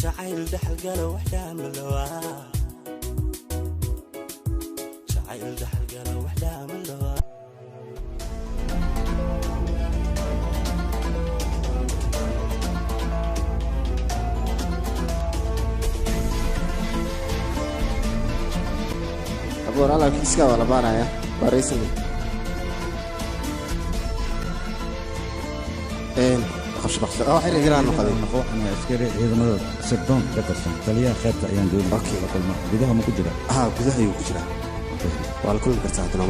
Jacayl dhaxalgala wax dhaamalawaa. Jacayl dhaxalgala wax dhaamalawaa. Abuur alarkiiska waa la baaraya, waa racing een qabsho dhaqso oo xiriir jiraan noqday. Waxaan waa askari ciidamada sirdoon ka tirsan, taliyaha qaybta ayaan doonaya la kulma. Gudaha ma ku jira? Haa, gudaha ayuu ku jiraa, waa la kulmi kartaa haddana.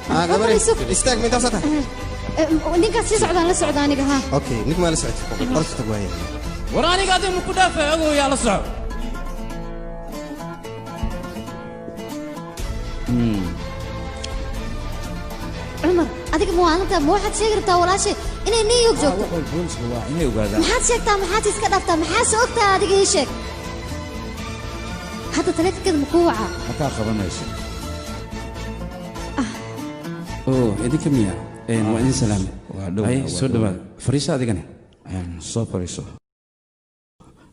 Waa gabari, istaag mintaasata. Ninkaas sii socdaan la socda aniga, ha. Okay, nink maa la socotay, qorta tag waaya. War aniga adiga ma ku dhaafay, ogow, yaa la soco. Cumar, adiga muwaalinta ma waxaad sheegi rabtaa walaashay inay New York joogto? Booliska waa inay ogaadaan. Maxaad sheegtaa? Maxaad iska dhaaftaa? Maxaa soo ogtaa? Adiga ii sheeg hadda, taleefankeeda ma kuu wacaa? Ma kaa qabanayso. Oo idinka miya? Waa idin salaamay. Waa dhow. Ay, soo dhawaada, fariiso adigana. Soo fariiso,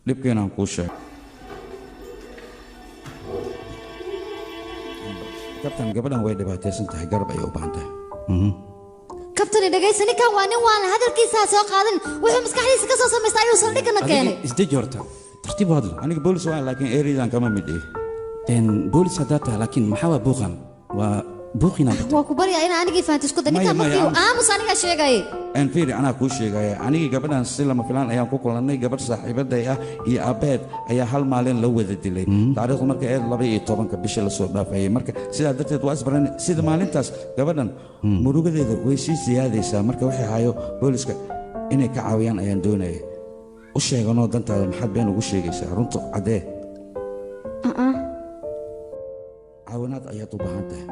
dhibkeenaan kuu sheego. Kabtan, gabadhan way dhibaataysan tahay, garab ayay u baahan tahay. Kabtani, dhegaysa, ninkan waa nin waalan, hadalkiisa ha soo qaadan. Wuxuu maskaxdiisa ka soo samaystay ayuu saldhigana keenay. Isdeji horta, tartiib u hadlo. Aniga boolis waan, laakiin eridan kama mid ihi. Boolis haddaad tahay, laakiin maxaa waa buuqan? Waa buuqinaa batay. Waa ku baryaa inaa anigii fahanto, isku day. Maya, ninkan maya, markii uu aamus, anigaa sheegayay. Een fiiri, anaa kuu sheegaya. Anigii gabadhan si lama filaan ayaan ku kulannay. Gabadh saaxiibaday ah iyo aabbaheed ayaa hal maalin la wada dilay, taariikhdu marka eed 12-ka bisha lasoo dhaafayay. Marka sidaa darteed waa isbaran. Sida maalintaas gabadhan murugadeeda way sii siyaadaysaa. Marka waxay hayo booliska inay ka caawiyaan ayaan doonaya. U sheeganoo dantaada maxaad been ugu sheegaysaa? Runta caddee. Caawinaad ayaad u baahan tahay.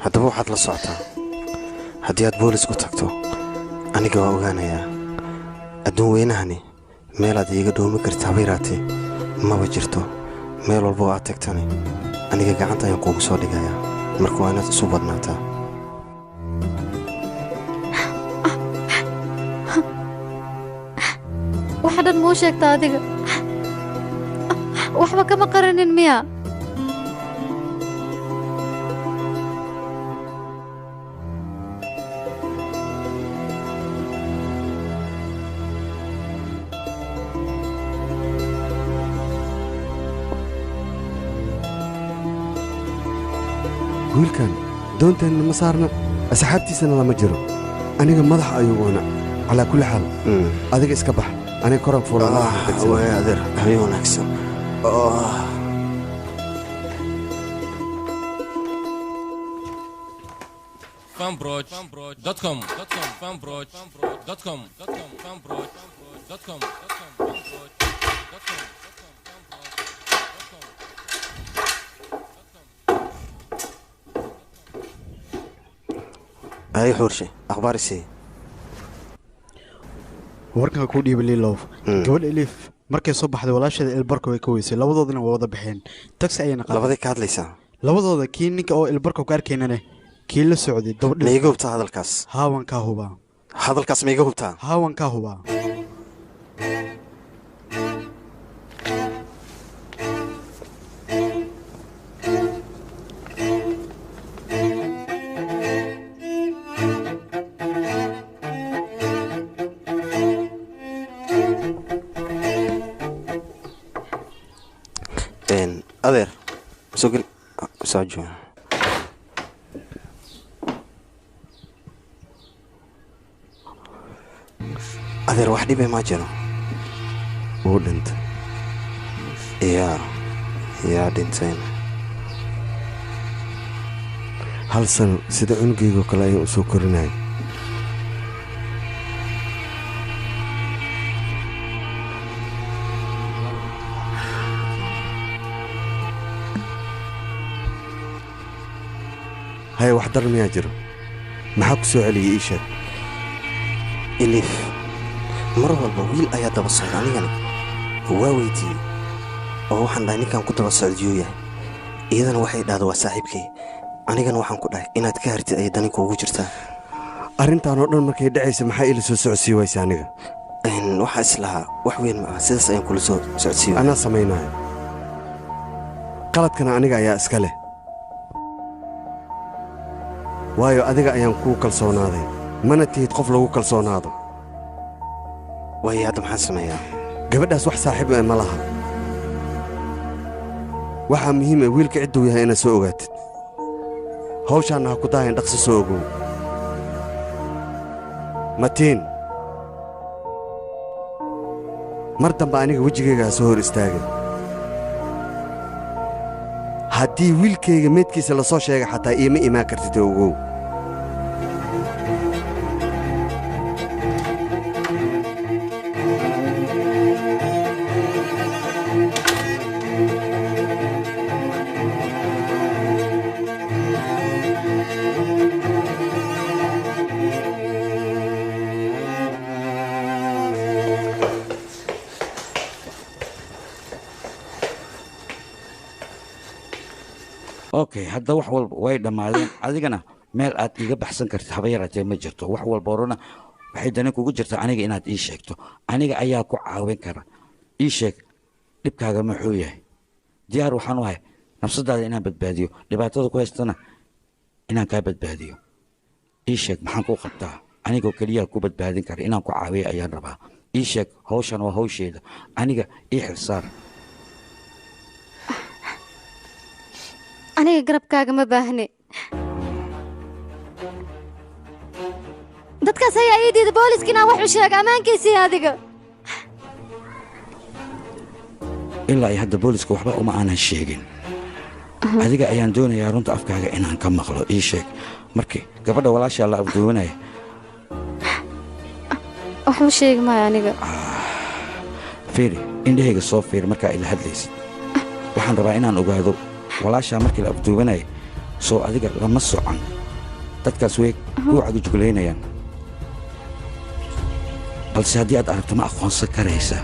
Haddaba waxaad la socotaa, haddii aad boolis u tagto aniga waa ogaanayaa. Adduun weynahani meelaad iiga dhoomi karta haba yaraatee maba jirto. Meel walba oo aad tagtani aniga gacanta ayaan kuugu soo dhigayaa. Marka waa inaad isu badnaataa. Waxa dhan muu sheegtaa adiga? Waxba kama qaranin miya? Wiilkan doonteenna ma saarna, asxaabtiisana lama jiro. Aniga madaxa ayuu oona. Calaa kulli xaal, adiga iska bax, aniga koran fuula. Waaya adeer, habeen wanaagsan. Fanbroch.com fanbroch.com fanbroch.com. Ay xuurshe, akhbaar isii. Warkanka kuu dhiibay Lilof, gabadha Elif markay soo baxday walaasheeda Ilbarka way ka weysay. Labadoodana waa wada baxeen, taxi ayayna qaaday. Labaday ka hadlaysaa? Labadooda, kii ninka oo Ilbarka ku arkaynane, kii la socday dabadh. Ma iga hubtaa hadalkaas? Haa, waan kaa hubaa. Hadalkaas ma iga hubtaa? Haa, waan kaa hubaa. Adeer, soo gel, soo jooga. Adeer, wax dhibe ma jiro. Wuu dhintay. Yaa yaa dhintayna? Hal sano sida cunugaygoo kale ayaan u soo korinaya. Wax dar miyaa jiro? Maxaa ku soo celiyey ii sheeg. Elif mar walba wiil ayaa daba socda, anigana waa weydiiyey oo waxaan dhahay ninkan ku daba socdiyuu yahay. Iyadana waxay dhahda waa saaxiibkay, anigana waxaan ku dhahay inaad ka hartid ayay dani kuugu jirtaa. Arrintan oo dhan markay dhacaysa maxaa ila soo socodsii waysa aniga? Waxaa islahaa wax weyn ma aha, sidaas ayaan kula soo socodsiiyo. Anaa samaynayo qaladkana aniga ayaa iska leh, waayo adiga ayaan kuu kalsoonaaday, mana tihid qof lagu kalsoonaado. Waayo hadda maxaan sameeyaa? Gabadhaas wax saaxiib eh ma laha. Waxaa muhiim ah wiilka cidduu yahay inaad soo ogaatid. Hawshaanna ha ku daahin, dhaqso soo ogow. Matiin, mar dambe aniga wejigayga ha soo hor istaagin. Haddii wiilkayga meedkiisa la soo sheegay xataa iima imaan kartid, ogow. Okay, hadda wax walba way dhammaadeen. Adigana meel aad iiga baxsan kartid haba yaraatee ma jirto. Wax walba horena waxay dani kugu jirtaa aniga inaad ii sheegto. Aniga ayaa ku caawin kara. Ii sheeg dhibkaaga muxuu yahay. Diyaar waxaan u ahay nafsadaada inaan badbaadiyo, dhibaatada ku haystana inaan kaa badbaadiyo. Ii sheeg maxaan kuu qabtaa. Anigoo keliya ku badbaadin kara, inaan ku caawiyo ayaan rabaa. Ii sheeg, hawshan waa hawsheeda, aniga ii xilsaar. Aniga garabkaaga ma baahne. Dadkaas ayaa ii diida booliska inaan wax u sheego. Ammaankiisii adiga. Ilaa ay hadda booliska waxba uma aanan sheegin. Adiga ayaan doonayaa runta afkaaga inaan ka maqlo. Ii sheeg markii gabadha walaashaa la afduubanaya. Waxba sheegi maayo aniga. Fiiri, indhahayga soo fiiri markaa ila hadlaysid. Waxaan rabaa inaan ogaado walaashaa markii la afduubanaya soo adiga lama socon. Dadkaas way kuu cagajuglaynayaan, balse haddii aad aragto ma aqoonsan karaysaa?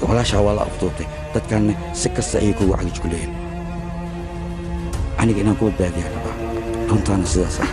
Walaashaa waa la afduubtay, dadkanna si kasta ayay kugu cagajuglayeen. Aniga inaan ku badbaadiyaa rabaa, runtaana sidaas ah.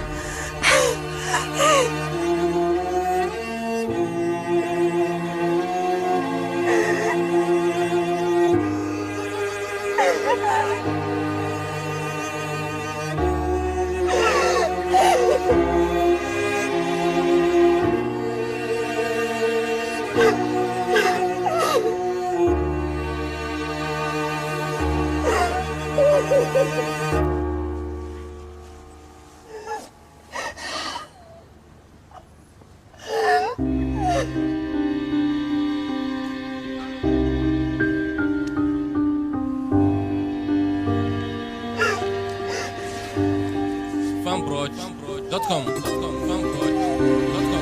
fanproj.com fanproj.com.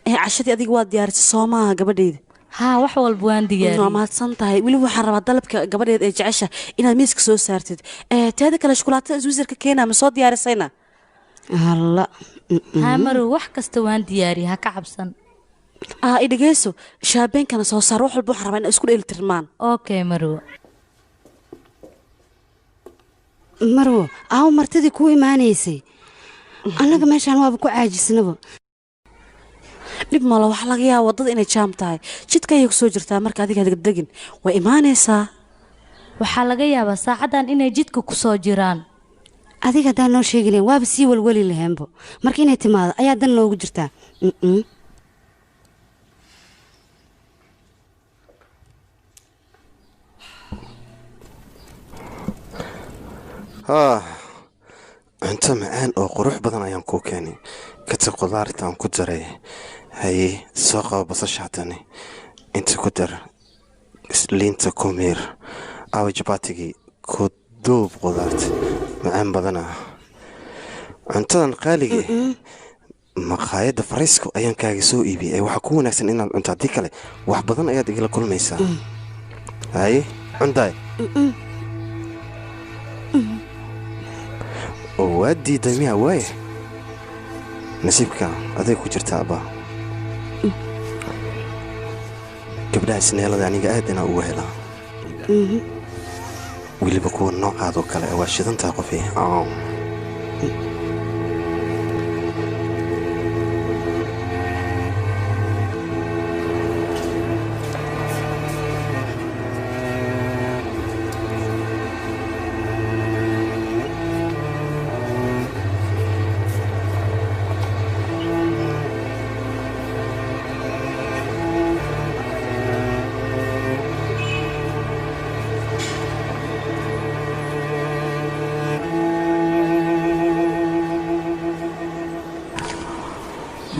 Cashadii adiga waa diyaarisay soo maaha, gabadhayda? Haa, wax walba waan diyaariyey. Waa mahadsan tahay. Weliba waxaan rabaa dalabka gabadheed ee jecesha inaad miiska soo saartid. Teeda kale, shukulaatada Switzerka keena ma soo diyaarisayna? Alla. Haa marow, wax kasta waan diyaariyey, ha ka cabsan. Ah, i dhegeyso, shaabeenkana soo saar. Wax walba waxaan rabaa inay isku dheelitirmaan. Okay marow. Marwo, aaw martidii kuu imaanaysay? Annaga meeshaan waaba ku caajisnaba. Dhib malo, waxaa laga yaaba waddada inay jaam tahay, jidka ayay kusoo jirtaa. Marka adiga degdegin, way imaanaysaa. Waxaa laga yaabaa saacaddan inay jidka ku soo jiraan. Adiga haddaan noo sheegi lahayn waaba sii walwali laheenbo. Marka inay timaado ayaa dan noogu jirtaa. Cunto macaan oo qurux badan ayaan kuu keenay. Kata qudaarta aan ku daray. Haye, soo qabo basasha hatani. Inta ku dar liinta ku miir. Aawa jabaatigii ku duub qudaarta. Macaan badana. Cuntadan qaaligii maqaayadda Fariisko ayaan kaaga soo iibiyey. Waxaa ku wanaagsan inaad cunto, haddii kale wax badan ayaad igala kulmaysaa. Haye, cuntaay. Oo waa diiday miya? Waaye nasiibka aday ku jirta abbaa. Gabdhaha isneelada aniga aad inaa ugu helaa, weliba kuwa noocaadoo kale waa shidantaa qofi.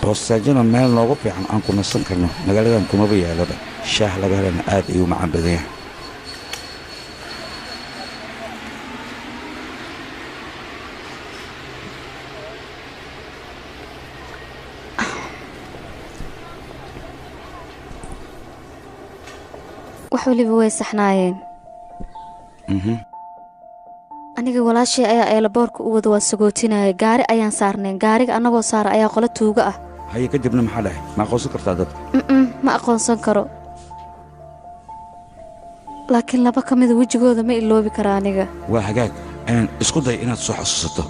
Boostaajana meel noogu fiican aan ku nasan karno magaaladan kumaba yaalaba. Shaah laga helana aad ayuu macaan badan yahay. Wax waliba way saxnaayeen. Aniga walaashay ayaa eelaboorka u wada waa sagootinaya. Gaari ayaan saarnayn, gaariga annagoo saara ayaa qolo tuuga ah. Haye, kadibna maxaa dhahay? Ma aqoonsan kartaa dadka? Ma aqoonsan karo, laakiin laba ka mida wejigooda ma iloobi kara aniga. Waa hagaag, isku day inaad soo xasuusato.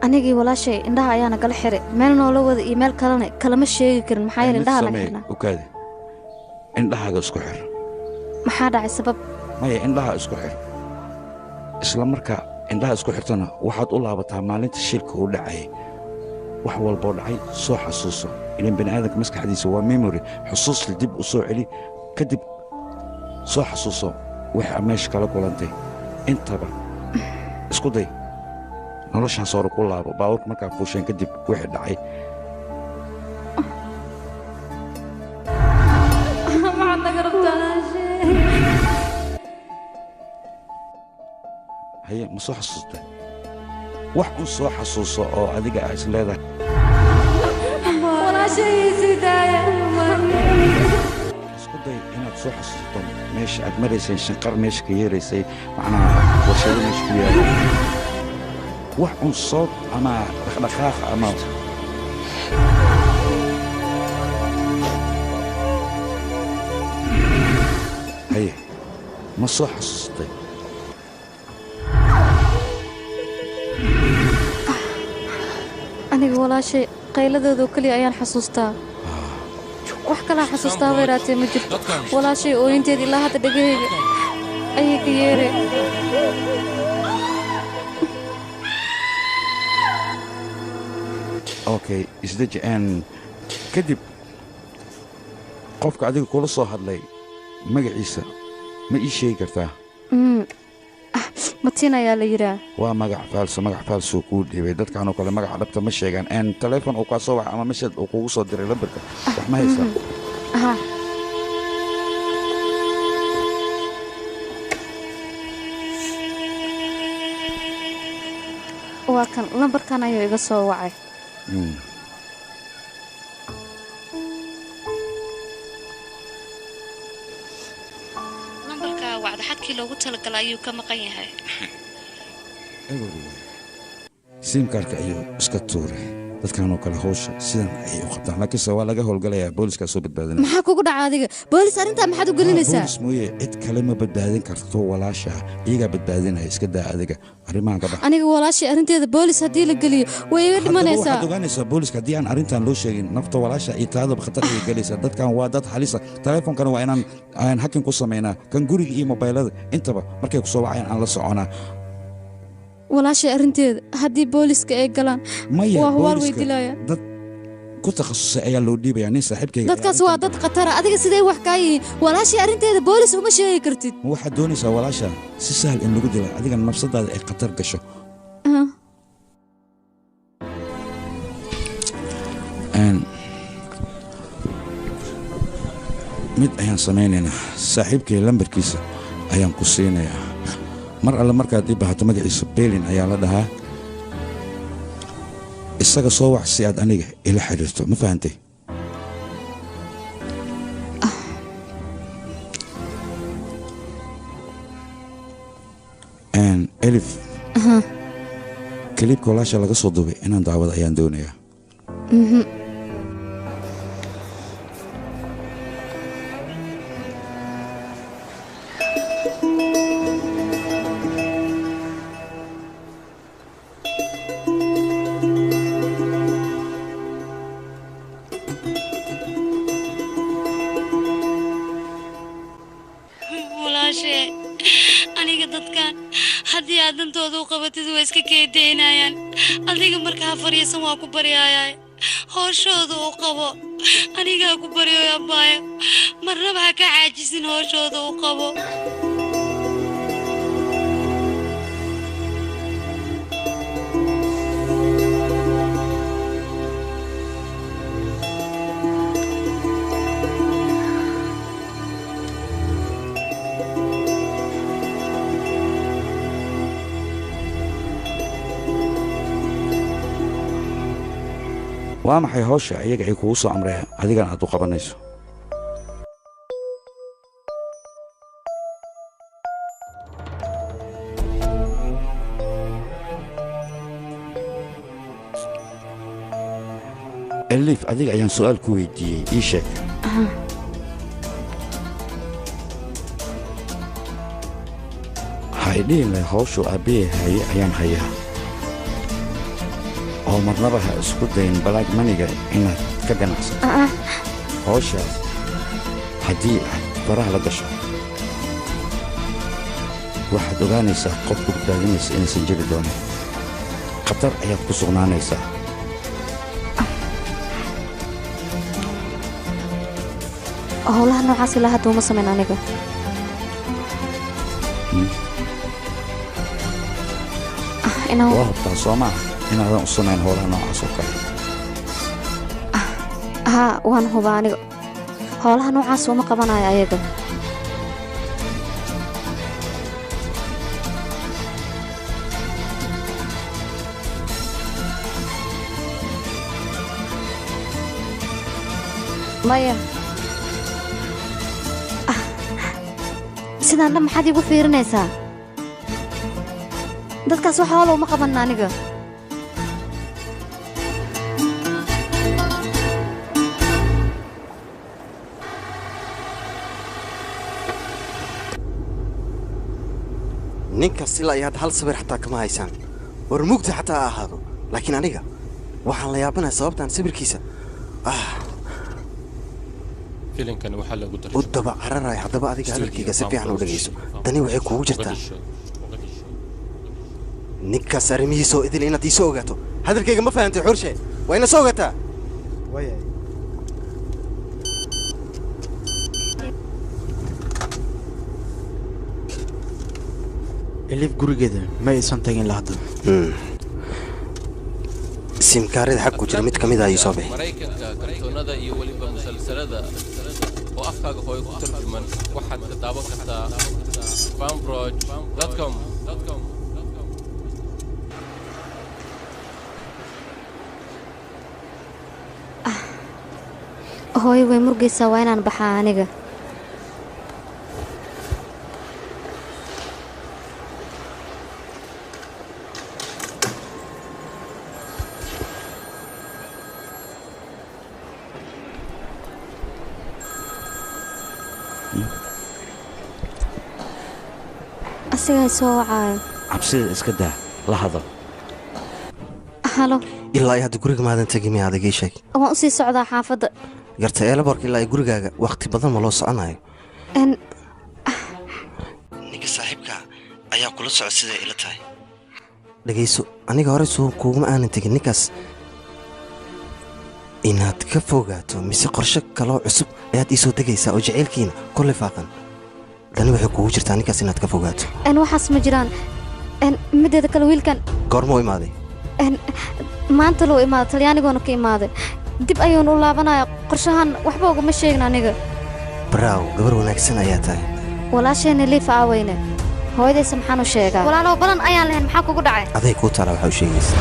Anigii walaashay indhaha ayaana gala xiray, meel noola wada iyo meel kalena kalama sheegi karin, maxaa yeele indhaha naga xirnaa. Ukaade, indhahaaga isku xir. Maxaa dhacay? Sabab? Maya, indhaha isku xir. Isla markaa indhaha isku xirtana waxaad u laabataa maalinta shilka uu dhacayay. Wax walboo dhacay soo xasuuso. Ilan bani aadamka maskaxdiisa waa memory, xusuusta dib u soo celi. Kadib soo xasuuso waxa meesha kala kulantay. Intaba isku day noloshaas hore ku laabo, baabuurka markaa fuusheen kadib wixii dhacay. Maxaad naga rabtaa? Haye, ma soo xasuustay? Wax un soo xasuuso oo adiga aa is leedahay. Isku day inaad soo xasuusto meesha aad maraysay, shanqar meesha ka yeeraysay, macnaha warshado meesha ku yaala, wax un sood ama dhaqdhaqaaq ama haye, ma soo xasuustay? Aniga walaashay qayladooda oo keliya ayaan xasuustaa. Wax kalaa xasuustaa bayraatee ma jirto. Walaashay ooyinteeda ilaa hadda dhegahayga ayay ka yeereen. Okay, isdeji. Kadib qofka adiga kula soo hadlay magaciisa ma ii sheegi kartaa? Matiin ayaa la yidhaa. Waa magac faalso, magac faalsoo kuu dhiibay. Dadkanoo kale magaca dhabta ma sheegaan. Teleefon uu kaa soo waxa ama message uu kugu soo diray lambarka wax ma haysaa? Aha. Waa kan, lambarkan ayuu iga soo wacay. Lambarka wacda xadkii loogu talagalay ayuu ka maqan yahay. Simkaarka ayuu iska tuuray. Dadkanoo kale hawsha sidan ayay u qabtaan, laakiinse waa laga howlgalayaa, booliiskaa soo badbaadinaya. Maxaa kugu dhaca adiga? Boolis arrintaa maxaad u gelinaysaa? Boolis mooye cid kale ma badbaadin karto walaasha, iyagaa badbaadinaya. Iska daa adiga arrimahan ka bax. Aniga walaashay arrinteeda boolis haddii la geliyo way iga dhimanaysaa. Waxaad ogaanaysaa booliska haddii aan arrintan loo sheegin nafta walaasha iyo taadaba khatar ayay gelaysaa. Dadkan waa dad halisa. Teleefonkana waa inaan aan hakin ku samaynaa, kan guriga iyo mobaylada intaba markay ku soo wacayaan aan la soconaa. Walaashay arrinteeda haddii booliska ay galaan maya waa hubaal way booliska dilayaan. Dad Ku takhasusay ayaa loo dhiibayaa nin saaxiibkayga. Dadkaas waa dad khatara. Adiga sidee wax kaa yihiin? Walaashii arrinteeda boolis uma sheegi kartid. Ma waxaad doonaysaa walaasha si sahal in lagu dilo, adiga nafsadaada ay khatar gasho? Mid ayaan samaynaynaa. Saaxiibkay lambarkiisa ayaan ku siinayaa. Mar alle markaad ii baahato, magaciisa Beelin ayaa la dhahaa. Isaga soo wac si aad aniga ila xiriirto. Ma fahantay? Elif, kaliibka walaasha laga soo duubay inaan daawado ayaan doonayaa. Walaashee, aniga dadkan haddii aad dantooda u qabatid way iska keedaynayaan. Adiga markaa fadhiisan, waa ku baryaayay, hooshooda u qabo. Anigaa ku baryoy, abbaaya, marnaba ha ka caajisin, hooshooda u qabo. Waa maxay hawsha iyaga ay kugu soo amreen adigana aad u qabanayso? Elif, adiga ayaan su'aal ku weydiiyey, ii sheeg. Ha idhihin lahay hawshu aabbihii haye ayaan hayaa, oo marnaba ha isku dayin black money-ga inaad ka ganacsato. Hawshaas haddii aad faraha la gasho, waxaad ogaanaysaa qof ku badbaadinaysa inaysan jiri doonin. Khatar ayaad ku sugnaanaysaa. Howlaha noocaas ilaa hadda uma samayn aniga. Inaan Waa hubtaa, soo maaha, inaadan u samayn howlaha noocaas oo kale? Haa, waan hubaa. Aniga howlaha noocaas uma qabanayo ayaga. Maya. Sidaan dhan maxaad iigu fiirinaysaa? Dadkaas wax hoola uma qabanna aniga. Ninkaas ilaa iyo hadda hal sawir xataa kama haysaan. War mugdi xataa ha ahaado, laakiin aniga waxaan la yaabanahay sababtaan sawirkiisa Filimkani waxaa lagu u daba cararaya. Haddaba adiga hadalkayga si fiican u dhegayso. Tani waxay kuugu jirtaa ninkaas arrimihiisa oo idil inaad iisoo ogaato. Hadalkayga ma fahantay, Xurshe? Waa ina soo ogaataa. Waayahay. Elif gurigeeda ma aysan tagin la hadda. Simkaarida xag ku jira mid ka mid ah ayuu soo bixi. Maraykanka, kartoonada iyo weliba musalsalada oo afkaaga hooyo ku tarjuman waxaad ka daawan kartaa fanproj.com. Hooyo way murgaysaa, waa inaan baxaa aniga. Asigaa soo wacaayo. Cabsida iska daa, la hadal. Halo. Ilaa iyo hadda guriga maadan tegi miya? Adag ii sheeg. Waan usii socdaa xaafadda. Garta, eelaboorka ilaa iyo gurigaaga wakhti badan ma loo soconayo? Ninka saaxiibka ayaa kula socod siday ila tahay. Dhegayso, aniga hore suu kuuguma aanan tegin ninkaas. Inaad ka fogaato mise qorshe kaloo cusub ayaad ii soo degaysaa oo jacaylkiina ku lifaaqan? Dani waxay kugu jirtaa ninkaas inaad ka fogaato. Waxaas ma jiraan. Mideeda kale, wiilkan Goorma u imaaday? Maanta loo imaaday, Talyaanigoona ka imaaday, dib ayuuna u laabanaya. Qorshahan waxba ugama sheegin aniga. Braaw, gabar wanaagsan ayaa tahay. Walaashayna Liif aaweyne? Hooyadaysa maxaan u sheegaa? Walaalow, balan ayaan lahayn, maxaa kugu dhacay? Aday kuu taala waxaa u sheegaysa.